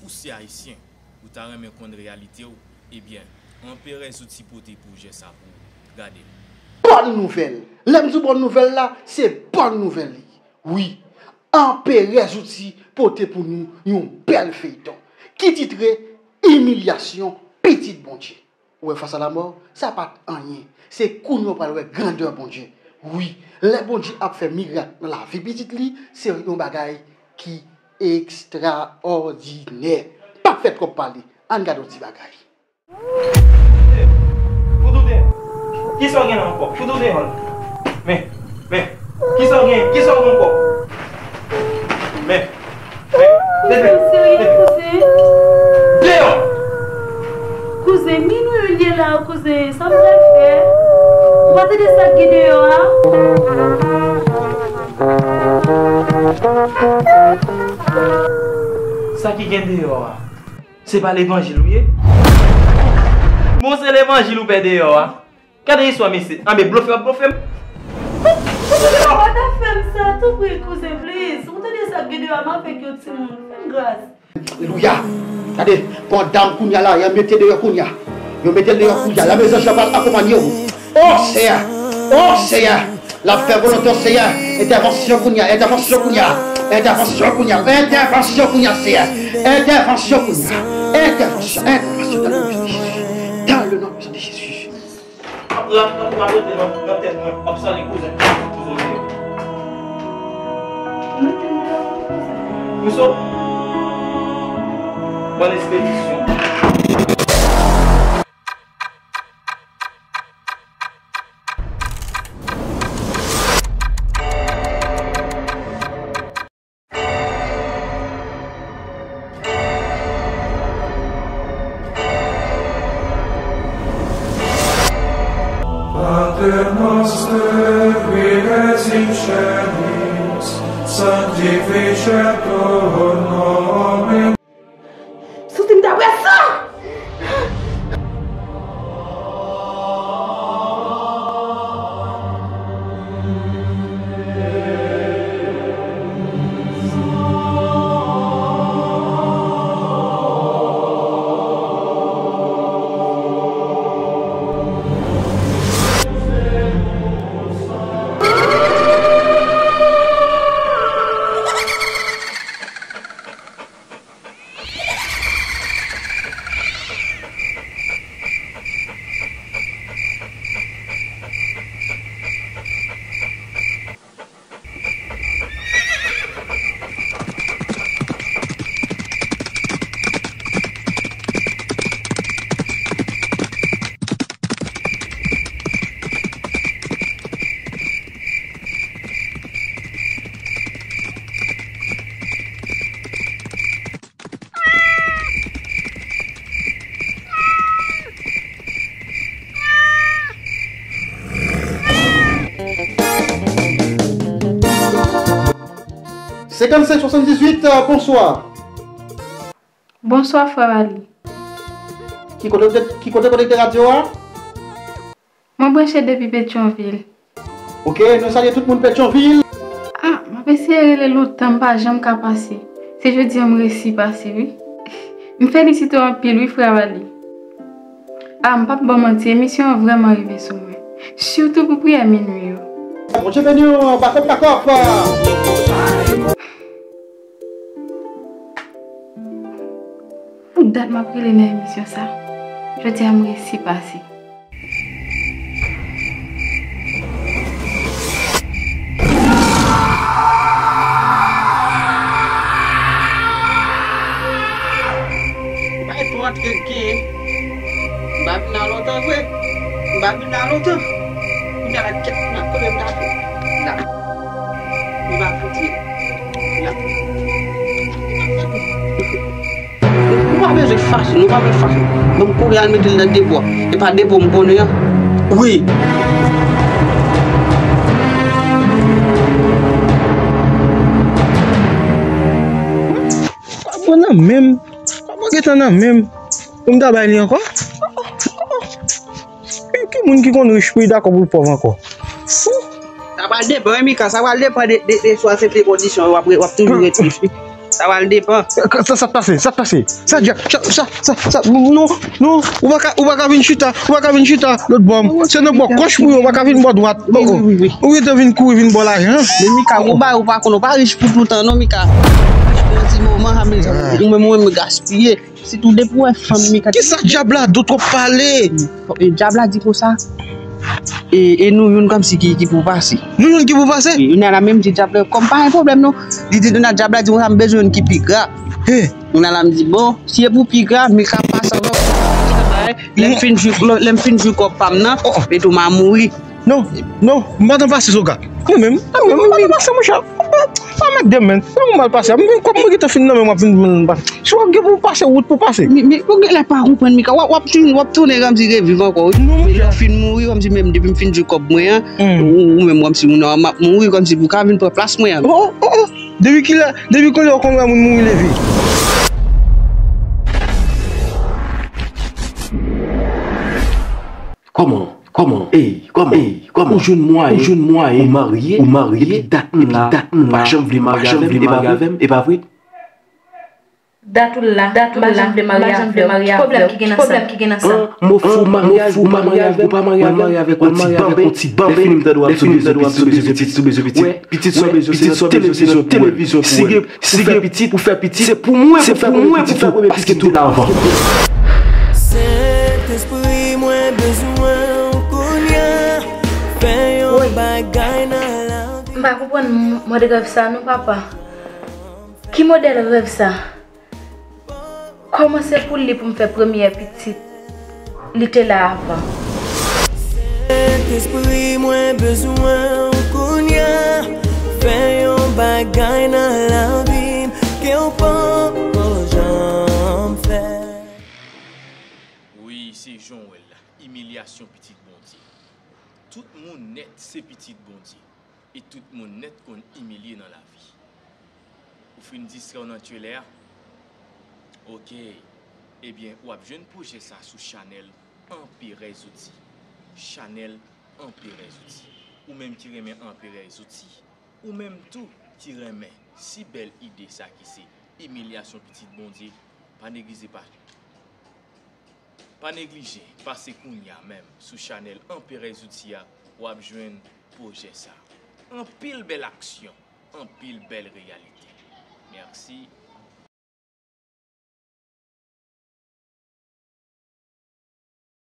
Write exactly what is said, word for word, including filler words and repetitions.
Ou se ayisyen, ou ta renmen konn reyalite w, ebyen, Anperè Zouti pote pwojè sa pou ou. Gade l. Bòn nouvèl! Lè m di w bòn nouvèl la, se bòn nouvèl li ye. Wi, Anperè Zouti pote pou nou yon bèl feyton ki titre Imilyasyon Pitit Bondye. Ou wè, fas a lamò, sa pa t anyen. Se kounye a w pral wè grandè Bondye. Wi, lè Bondye ap fè mirak nan lavi pitit li, se yon bagay ki ekstraòdinè. Pa fè twòp pale. Ann gade yon ti bagay. Fout ou deyò. Kisa w gen la ankò? Fout ou deyò la. Men, men. Kisa w gen? Kisa w gen ankò? Men, men. Kouzen, serye, kouzen. Deyò! Kouzen, minwi li ye la, kouzen. Sa m pral fè? Ou pa tande sa k gen deyò a? Sa ki gen deyò a? Se pa levanjil ou ye? Bon, se levanjil ou pè deyò a. Gade istwa mesye. Anben, blofe w ap blofe m. Ou pa ta fè m sa, tanpri, kouzen, please. Ou tande sa k gen deyò a, m avèk yon timoun. Fè m gras. Alelouya. Gade, pandan m kounye a la, yo mete deyò kounye a. Yo mete l deyò kounye a. Lamezan Jean-Paul akonpanye w. O Seyè! O Seyè! L ap fè volonte w, Seyè. Entèvansyon kounye a, entèvansyon kounye a, entèvansyon kounye a, entèvansyon kounye a, Seyè. Entèvansyon kounye a. Entèvansyon, entèvansyon dans le nom puissant de Jésus. Dans le nom puissant de Jésus. Ap rap, ap rap rete nan, nan tèt mwen, ap sale kouzen, kouzen. Mete m deyò, kouzen. Miso, bòn espedisyon. Pater noster, qui es in caelis, sanctificetur nomen. Santi m ta bwè san! Senkannsenk swasanndizuit, euh, bonswa. Bonswa, frè Wally. Ki kote, ki kote konekte radyo a? Mwen branche depi Petyonvil. Ok, nou salye tout moun Petyonvil. Ah, m ap eseye rele lontan, m pa janm ka pase. Se jodi a m resi pase, wi. M felisite w anpil, wi, frè Wally. Ah, m p ap ba w manti, emisyon an vrèman rive sou mwen. Sitou pou priyè minwi yo. Bondye beni w, bakòp, bakòp. Pou dat m ap rele nan emisyon sa. Jodi a m resi pase. Bay pou antre gen. M pa vin la lontan vre. M pa vin la lontan. Kounye a la kèt m ap kote m ta fè. La. M pa fouti. La. Nou pa bezwen fache, nou pa bezwen fache. Ban m kouri al mete l nan depo a. E pa depo m konnen an. Wi. Papa nan men m. Papa gentan nan men m. Pou m ta bay li ankò? Ki, ki moun ki konn rich pou li dakò pou l pòv ankò? Sa pral depann, wi, Mika, sa pral depann de, de, de chwa, se de kondisyon, w ap, w ap toujou ret rich, wi. Sa pral depann. Sa, sa, sa pase, sa pase. Sa, sa, sa, sa, sa, non, non, ou pa ka, ou pa ka vin chita, ou pa ka vin chita lòt bò. Se nan bò kòch mwen, ou pa ka vin bò dwat. Wi, wi, wi, wi. Ou gentan vin kouri, vin bò lajan. Men Mika, ou bay, ou pa konn, ou pa rich pou toutan, non, Mika. Yon ti moman, sa, mezanmi. Ou menm, ou menm, gaspiye. Sitou depi w wè fanm, Mika. Kisa dyab la do twòp pale? E dyab la di konsa. E, e nou youn kòmsi ki, ki pou pase. Nou youn ki pou pase? Wi, youn la menm di dyab la, kòm pa gen pwoblèm non. Li di, dyab la di konsa, m bezwen youn ki pi gra. He. Youn la m di, bon, si e pou pi gra, Mika pase anvan. Lè m fin jwi, lè m fin jwi kòb pa m nan, epi tou m a mouri. Non, non, m pa t anpase Zoga. Mwen menm, mwen menm, m pa t anpase, monchè. Pa mèt de men. Nan mwen mal pase. Mwen kòb mwen gentan fin nan men mwen, fin, fin, fin. Si w gen pou pase, wout pou pase. Men, men, ou genlè pa konprann, Mika. W ap, w ap tounen, w ap tounen kòmsi reviv ankò, wi. Non, monchè. Men lè w fin mouri, kòmsi menm depi m fin jwi kòb mwen an, ou, ou menm kòmsi moun nan m ap mouri, kòmsi pou ka vin pran plas mwen an. Oh, oh, oh. Depi kilè, depi kilè w konn wè moun mouri leve? Kòman? Kòman? Ey, kòman? Ey, kòman? Ou jwenn mwayen? Ou jwenn mwayen? Ou marye? Ou marye? Epi dat m la, epi dat m la, ou pa janm vle marye avè m, e pa vre? Dat ou la, dat ou la, m pa janm vle marye avè w. Ki pwoblèm ki gen nan sa? Pwoblèm ki gen nan sa? An, m ofri w maryaj, ou pa marye avè m, ou pa marye avè m, ou al marye avèk yon ti banben. Lè fini m tande w ap bezwen pitit, ou bezwen pitit, ou bezwen pitit. Pitit sa w bezwen, se yon televizyon, televizyon pou w wè. Si gen, si gen pitit, ou fè pitit, se pou mwen pou fè premye pitit ou, paske tout avan. Sentespri, mwen bezwen w kounye a. Fè yon bagay nan lavi m. M pa konprann m-, mòd rèv sa non, papa. Ki modèl rèv sa? Kòman se pou li pou m fè premyè pitit? Li te la avan. Sentespri, mwen bezwen w kounye a. Fè yon bagay nan lavi m ke w poko janm fè. Wi, se jan w wè l la. Imilyasyon pitit Bondye. Tout moun nèt se pitit Bondye. E tout moun nèt konn imilye nan lavi. Ou fin distrè w nan thriller a? Oke. Ebyen, w ap jwenn pwojè sa sou chanèl Anperè Zouti. Chanèl Anperè Zouti. Ou menm ki renmen Anperè Zouti, ou menm tou ki renmen si bèl ide sa ki se imilyasyon pitit Bondye, pa neglije pa. Pa neglije pase kounye a menm sou chanèl Anperè Zouti a, w ap jwenn pwojè sa. Anpil bèl aksyon, anpil bèl reyalite. Mèsi.